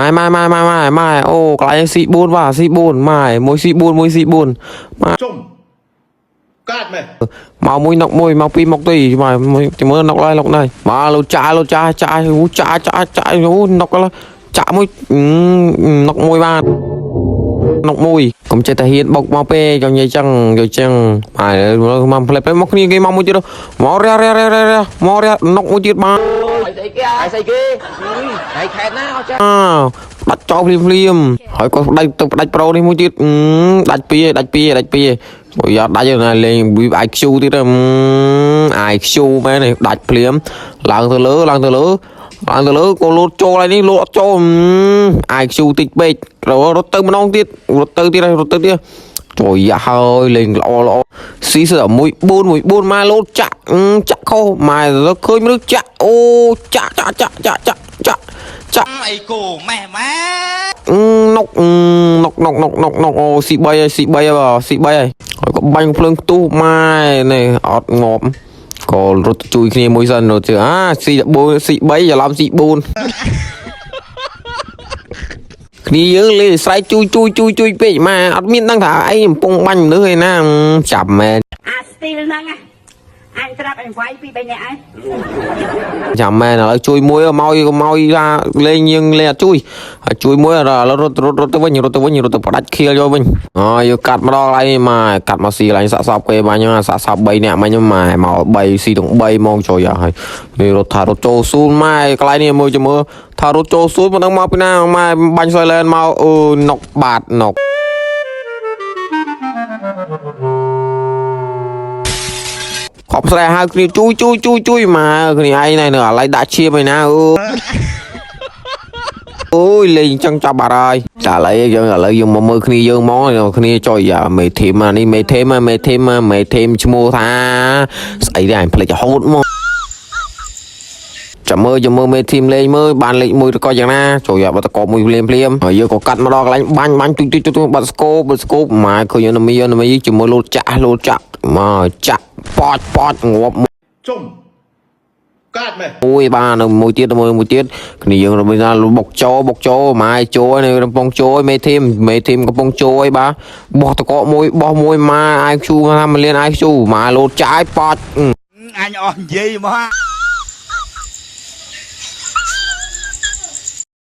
ម៉ែម៉ែម៉ែម៉ែម៉ែម៉ែអូកន្លែង C4 បាទ C4 ម៉ែមួយ C4 មួយ C4 ម៉ែ ជុំកាត់មែន មកមួយណុកមួយមកពីរមកទីម៉ែមួយទីមើលណុកឡើយឡុកណៃមកលូចាលូចាចាអូចាចាចាអូណុកឡើចាក់មួយណុកមួយបាទណុកមួយកុំចេះតែហ៊ានបុកមកពេកចង់និយាយចឹងយកចឹងម៉ែមកផ្លែផ្លែមកគ្នាគេមកមួយទៀតមករះរះរះរះមករះណុកមួយទៀតបាទ ស្អីគេស្អីគេហើយខេតណាអត់ចា អើដាច់ចោលភ្លាមភ្លាមហើយក៏ផ្ដាច់ទៅផ្ដាច់ប្រូនេះមួយទៀតដាច់ពីរដាច់ពីរដាច់ពីរអូយអត់ដាច់ទេណាលេង IQ ទៀត IQ មែននេះដាច់ភ្លាមឡើងទៅលើឡើងទៅលើឡើងទៅលើក៏លោតចូលហើយនេះលោតអត់ចូល IQ តិចពេករត់ទៅម្ដងទៀតរត់ទៅទៀតហើយរត់ទៅទៀតចូលយ៉ាហើយលេងល្អល្អស៊ីស1 4 1 4ម៉ែលោតចាក់ចាក់ខុសម៉ែទៅឃើញមនុស្សចាក់អូចាក់ចាក់ចាក់ចាក់ចាក់ចាក់ចាក់ អីគោម៉ែម៉ែ ណុកណុកណុកណុកណុកណុកអូស៊ី3ហើយស៊ី3ហើយបាទស៊ី3ហើយហើយក៏បាញ់ភ្លើងផ្ទុះម៉ែនេះអត់ងាប់ក៏រត់ជួយគ្នាមួយសិនរត់ជឿអាស៊ី4ស៊ី3ច្រឡំស៊ី4គ្នាយើងលេស្រែកជួយជួយជួយជួយពេកម៉ែអត់មានដឹងថាអីកំពុងបាញ់មនុស្សឯណាចាប់មែន អាស្ទីលហ្នឹងណាអញត្រាប់អញវាយពីរបីនាក់ហើយ ចាំមែនឥឡូវជួយមួយមកមកថាលេងយើងលេងអត់ជួយហើយជួយមួយឥឡូវរត់រត់រត់ទៅវិញរត់ទៅវិញរត់ទៅផ្ដាច់ខៀលយកវិញអើយកកាត់មកដល់កន្លែងនេះមកកាត់មកស៊ីកន្លែងសាក់សពគេបាញ់សាក់សព3នាក់មិញម៉ែមក3ស៊ីទាំង3មកចូលយ៉ាហើយនេះរត់ថារត់ចូលស៊ូនម៉ែកន្លែងនេះមើលចាំមើលថារត់ចូលស៊ូនមិនដឹងមកពីណាម៉ែបាញ់សយឡែនមកអឺណុកបាតណុកខប់ស្រែហៅគ្នាជួយជួយជួយជួយមកគ្នាឯងណែនៅឥឡូវដាក់ឈាមឯណាអឺ អូយលេងចឹងចាប់បាត់ហើយចាឥឡូវយើងឥឡូវយើងមកមើលគ្នាយើងមកគ្នាចុយយ៉ាមេធីមអានេះមេធីមមេធីមមេធីមឈ្មោះថាស្អីដែរអញភ្លេចរហូតមកចាំមើលចាំមើលមេធីមលេងមើលបានលេខ1ឬក៏យ៉ាងណាចូលយ៉ាបាត់តកមួយភ្លាមភ្លាមហើយយើងក៏កាត់មកដល់កន្លែងបាញ់បាញ់ទុយទុយទុយបាត់ស្គោបាត់ស្គោម៉ែឃើញអនមីអនមីជាមួយលោតចាក់លោតចាក់មកចាក់ប៉ោចប៉ោចងាប់ ជុំកាត់មែន មួយបាទនៅមួយទៀតមួយមួយទៀតគ្នាយើងរំថាបុកចូលបុកចូលម៉ែចូលនៅកំពុងចូលមេធីមមេធីមកំពុងចូលឯបាទបោះតកមួយបោះមួយម៉ែ IQ ថាមួយលាន IQ ម៉ែលោតចាយប៉ោច អញអស់និយាយមក